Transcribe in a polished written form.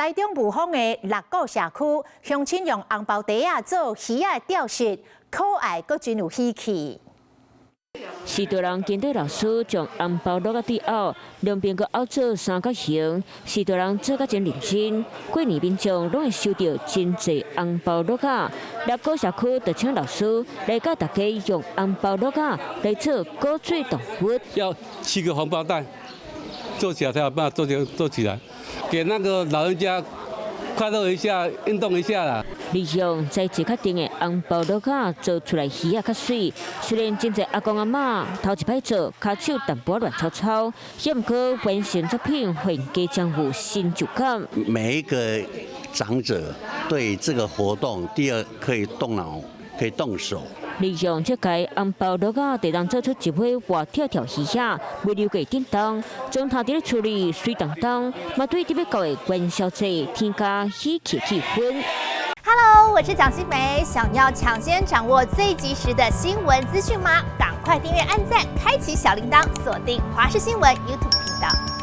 台中霧峰的六股社區，鄉親用紅包袋仔做魚仔吊飾，可愛閣真有喜氣。序大人跟綴老師將紅包橐仔對拗，兩邊閣拗做三角形。序大人做甲真認真，過年民眾攏會收著真濟紅包橐仔。六股社區就請老師來教大家用紅包橐仔來做古錐動物。要七個紅包袋做起來才有辦法做起來，給那個老人家快樂一下，運動一下啦。利用材質較硬的紅包橐仔做出來魚仔較媠，雖然真濟阿公阿嬤頭一擺做，跤手淡薄亂糟糟，毋過完成作品會加將有成就感。每一個長者對這個活動，第二可以動腦，可以動手。利用這個紅包橐仔，就能做出一尾活跳跳魚仔，袂留過叮當，將頭佇咧厝裡媠當當，嘛對特別到的元宵節添加喜氣氣氛。 Hello，我是蔣新梅，想要搶先掌握最及時的新聞資訊嗎？趕快訂閱、按讚、開啟小鈴鐺，鎖定華視新聞 YouTube 頻道。